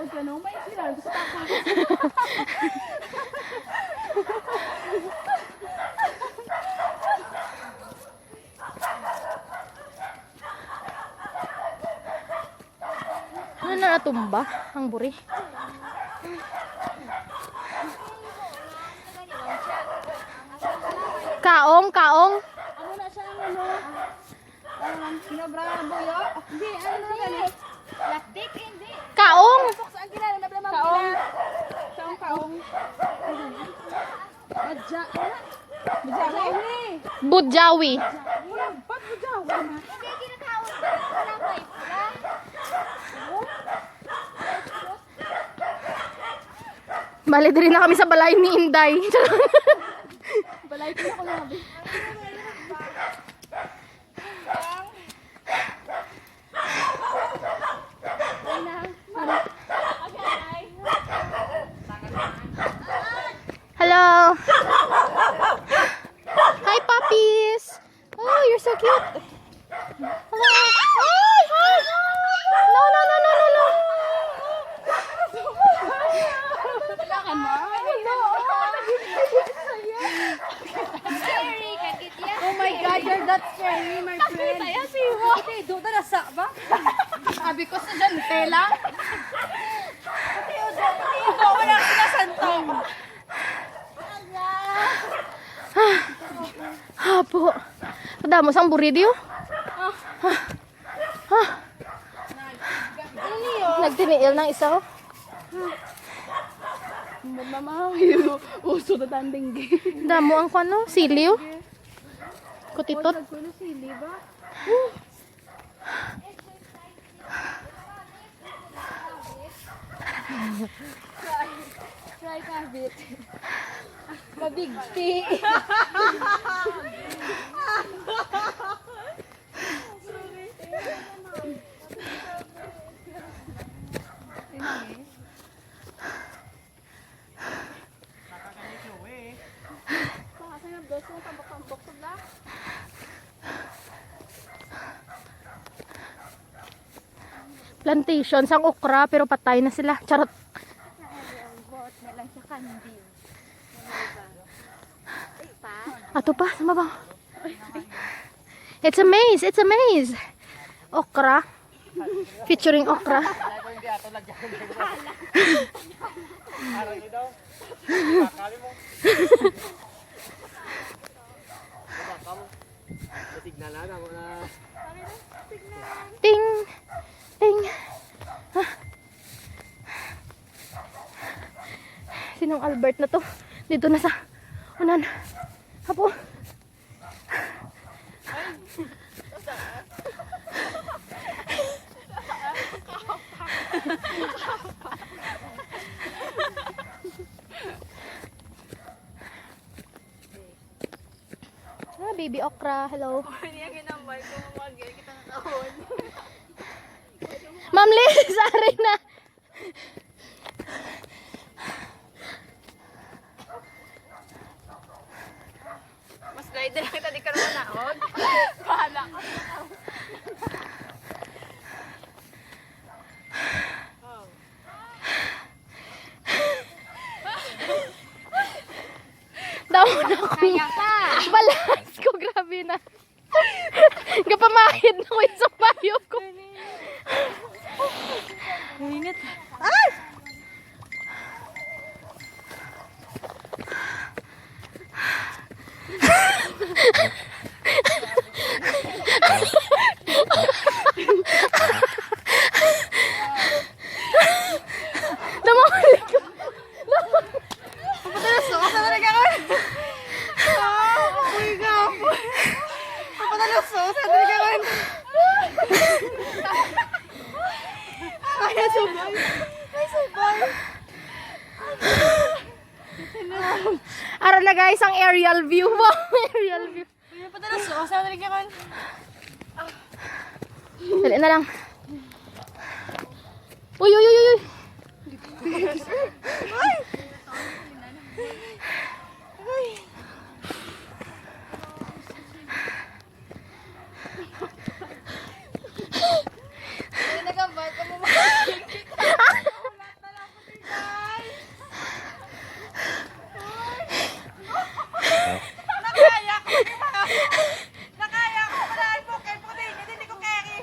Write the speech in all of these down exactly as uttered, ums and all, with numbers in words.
Tuod ka, no? May sila. Gusto ko. Ano na natumba ang buri? Kaong, kaong. Ano na siya, ano? Um, Sino, Bravo, yo? Hindi, ano na gani? Plastic, hindi. Kaong. Buksan ang kilala na, Bravo. Kaong. Kaong, kaong. Badya. Badya. Budyawi. Ba't budyawi? Bali, diri na kami sa balay ni Inday. Balay ko na ko labi. Hello. Hi, puppies. Oh, you're so cute. Hello. Ay, hi. No, no, no, no, no, no. Wala ka na. Scary, kagit yan. Oh my God, you're that scary, my friend. Kaya siwa. Ate, do na nasa ba? Sabi ko, estudyante lang. Pati udo, pati udo, wala ka na santo. Apo. Kadamo sang buridio. Ah. Ah. Nagtiniil ng isa, oh. Mamaw, uso na tanding. Damo ang kuwan, no? Sili, oh. Kutitot. Kuno sili ba? Try, try kabit. Mabigti. Plantation sang okra, pero patay na sila. Charot. Ato pa, sa mabaw. It's a maze, it's a maze. Okra. Featuring okra. Ting! Ting! Ah. Sinong Albert na to? Dito na sa unan. Apo. Ah, baby okra, hello. Niya ginambay ko, mga gil, kita na taon. Ma'am Liz, sorry na. Mas guide na lang kita, di ka naman naon. Bahala ka. Oh. Daw na ko. Kaya pa. Balas ko, grabe na. Gapamahid na ko sa payo ko. Init. Ay! Namahalik ko. Papadala sa usa na lang ako. Ah, uy, gapo. Papadala sa usa na lang ako. Ay, subay. Ay, subay. Ara na, guys, ang aerial view. Wow, aerial view. Uy, papadala sa usa na lang ako. Dali na lang. Uy, uy, uy, uy, uy. Ay, nagambal ka mo. Nakaya ko. Nakaya ko. Wala ang bukid. Hindi ko carry.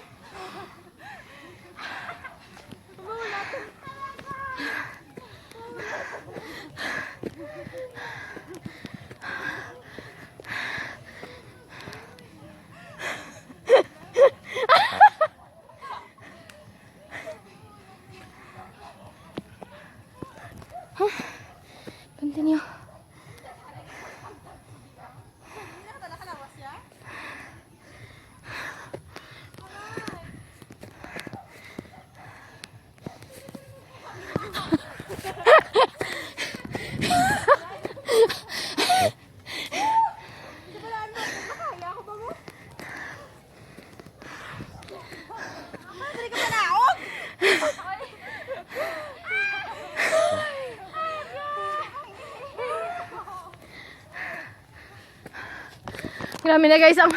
Kami na, guys, ang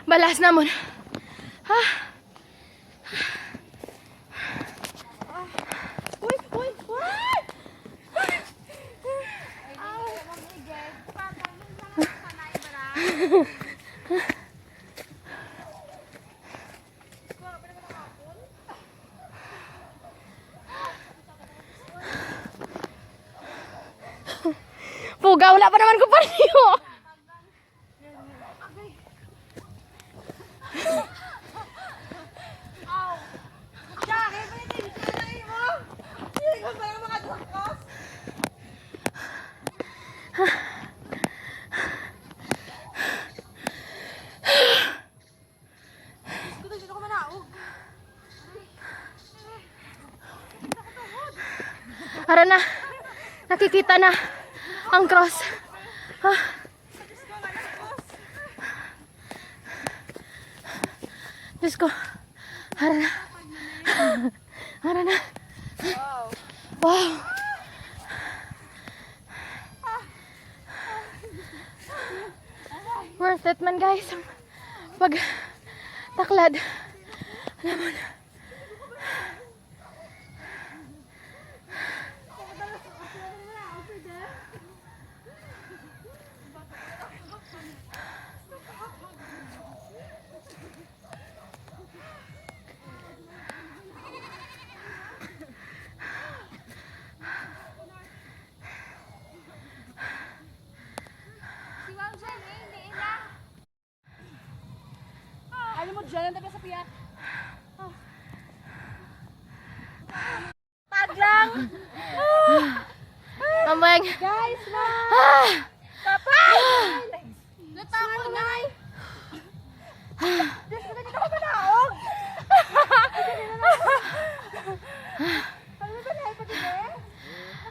balas namon. Ha? Uy, uy, uy! Puga, wala pa naman ko pa niyo. Ara na. Nakikita na ang cross. Ah. Diyos ko. Ara na. Ara na. Wow. Worth it man, guys. Ang pagtaklad. Alam mo na. Alam mo, dyan ang taga sa piyak. Pag lang. Ma'am Weng. Guys, ma. Ah! Kapag! Natakot na. Diyos ko, ganito ko manaog. Ano ba na ipagkita?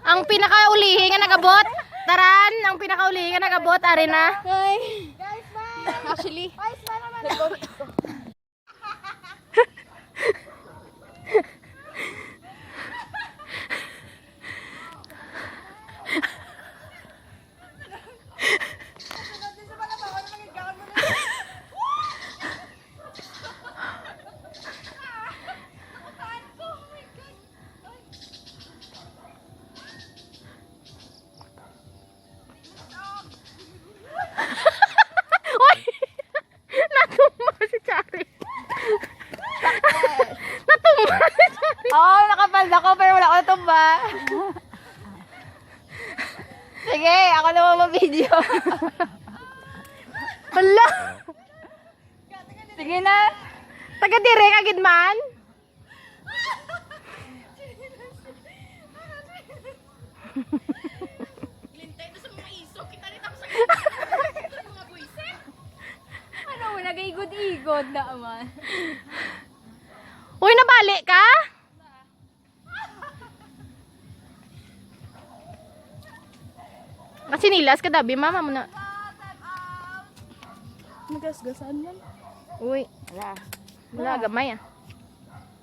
Ang pinakaulihi nga nag-abot. Taran, ang pinakaulihi nga nag-abot, ari na. Hi. Guys, ma. Actually, guys, ma naman. Uy! Natumba si Chari. Natumba si Chari. Oo, nakapalda ko, pero wala ko natumba. Sige, ako na mo video. Hala! Sige na. Taga dire ka gid man? Lintay na sa mga isog, kita rin ako sa mga buwisit. Ano mo, nag-igod-igod na man. Uy, nabali ka? Masinilas ka, Dabi. Mama mo na. Nagasgasan man. Uy. Wala. Wala, gamay ah.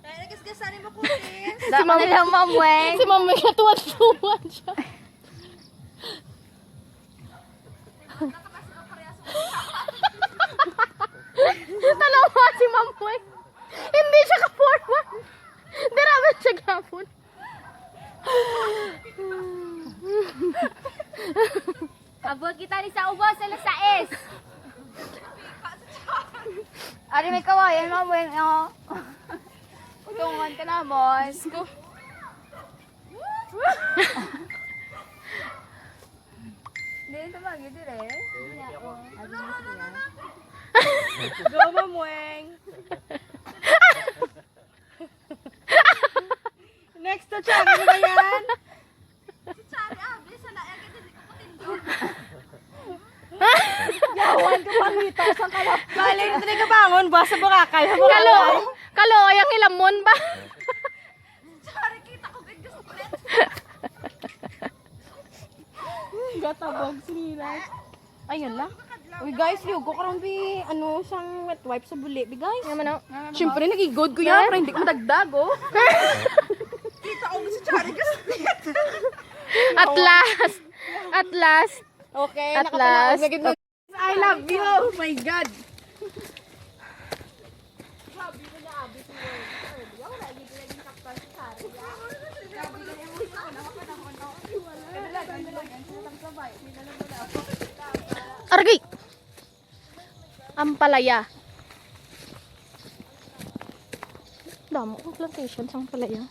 Kaya nagasgasan mo, Kutis. Si Ma'am, Ma'am Weng. Si Ma'am Weng, natuwad-tuwad siya. Tanawa si Ma'am Weng. Hindi siya ka-forward. Dira man siya gapon. Abot kita ni sa ubos, alas sais. Ari may kawayan, Ma'am Weng, oh. Utungan ka namon. Diyos ko. Hindi, ito ba? Gito, eh. Go, Ma'am Weng. Next to Chang, ano ba yan? Si Chari, ah, bisa na, eh, kasi di ko patindog. Yawan ko pang dito, sa kalap. Galing na talaga bangon, buwas sa Boracay, sa Boracay. Kalo, kalo, ay ang hilamon ba? Chari, kita ko, big split. Gatabog, sinilas. Ayun lang. Uy, guys, ligo karon bi, ano, sang wet wipe sa buli, bi, guys. Nga man, oh. Siyempre, nagigod ko yan, para hindi ko madagdag, oh. Kita ko si Chari, guys. At last. At last. Okay, at nakatanaw last. Na gid na. I love you. Oh my God. Argi! Ampalaya. Damo ang plantation sa ampalaya.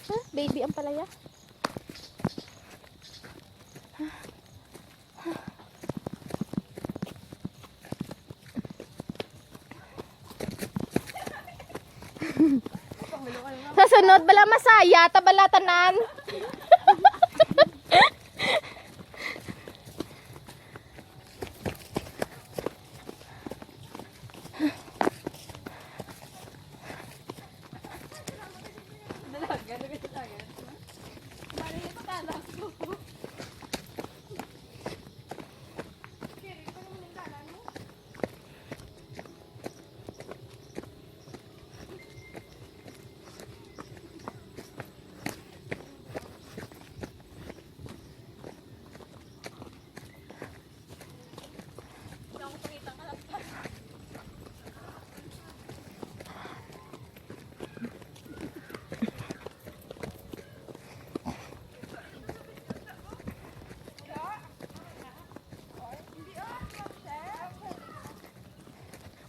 Huh? Baby ampalaya? Sa sunod, bala masaya, ta bala tanan.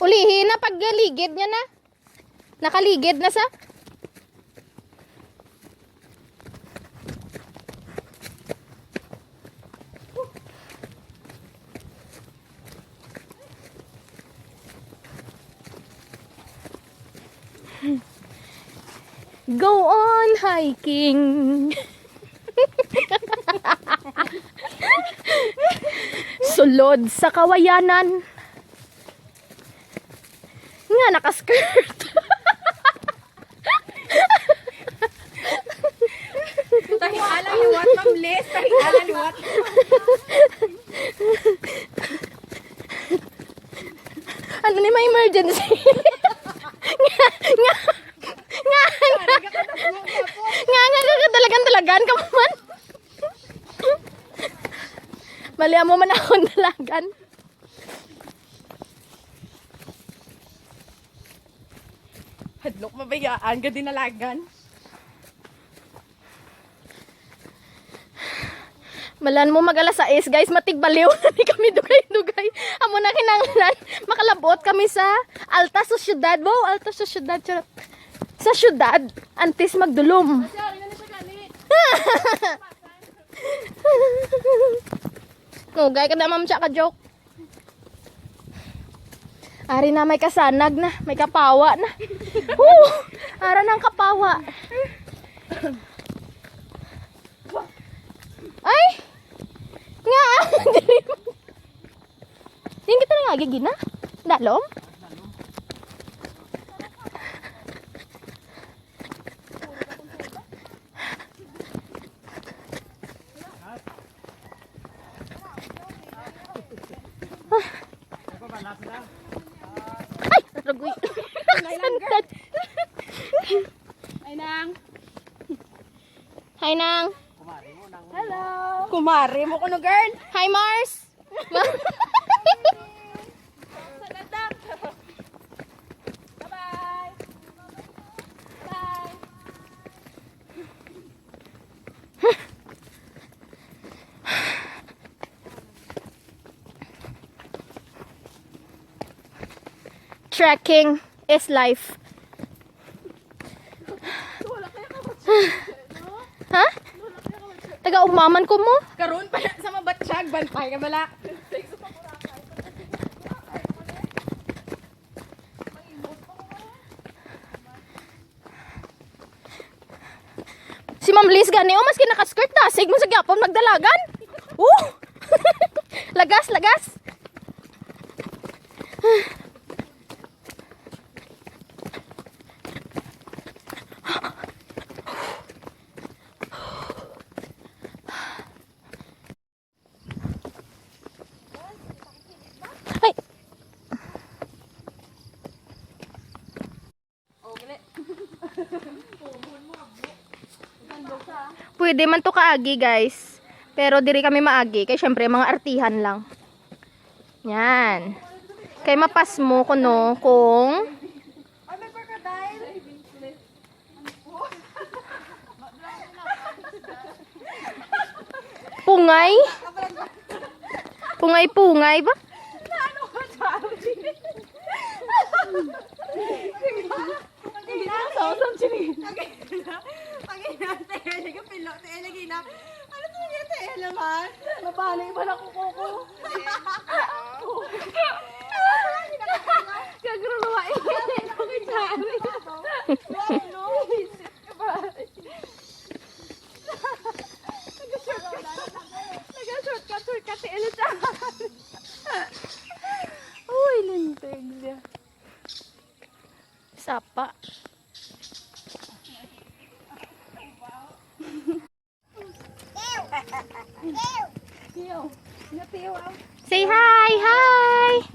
Ulihi na pagligid niya na. Nakaligid na sa. Go on hiking. Sulod sa kawayanan. Nga naka-skirt. Tahiala liwat, Ma'am Liz. Tahiala liwat. Ano ni may emergency? Nga, nga, nga, nga, nga, nga, nga, dalagan-dalagan ka man. Mali amo man akong dalagan. Hadlok mabayaan, gadi nalagan. Malan mo mag alas sais, guys, matigbaliw na ni kami dugay-dugay. Amo na kinahanglan, makalabot kami sa alta sociedad. Wow, alta sociedad, charot. Sa syudad, antes magdulom. Nugay ka na, ma'am, siya ka joke. Ari na, may kasanag na, may kapawa na. Woo! Ara ng kapawa. Ay! Nga, diri. Yung kita na nga, gigi na. Dalom? Ay! Ragoy. Sandad. Ay, Nang. Hi, Nang. Hello. Kumare mo kuno, girl. Hi, Mars. Bye-bye. Bye. Trekking is life. Ha? Taga-ugma man ko mo? Karon pa sa mabatsyag, bantay ka bala. Si Ma'am Liz gani, oh, maski naka-skirt, dasig mo sa gyapon magdalagan. Oh! Lagas, lagas. Ay! Pwede man to kaagi, guys. Pero diri kami maagi. Kay syempre, mga artihan lang. Yan. Kay mapasmo kuno kung pungay. Pungay-pungay ba? Hindi na sa usang chili. Pag-ina, tayo lagi pilo, tayo lagi na. Ano to yung tayo naman? Mabalik ba na kuko ko? Gagruwa eh. Nag-shortcut, shortcut si Ella sa Uy, lintig siya. Sapa. Say hi, hi.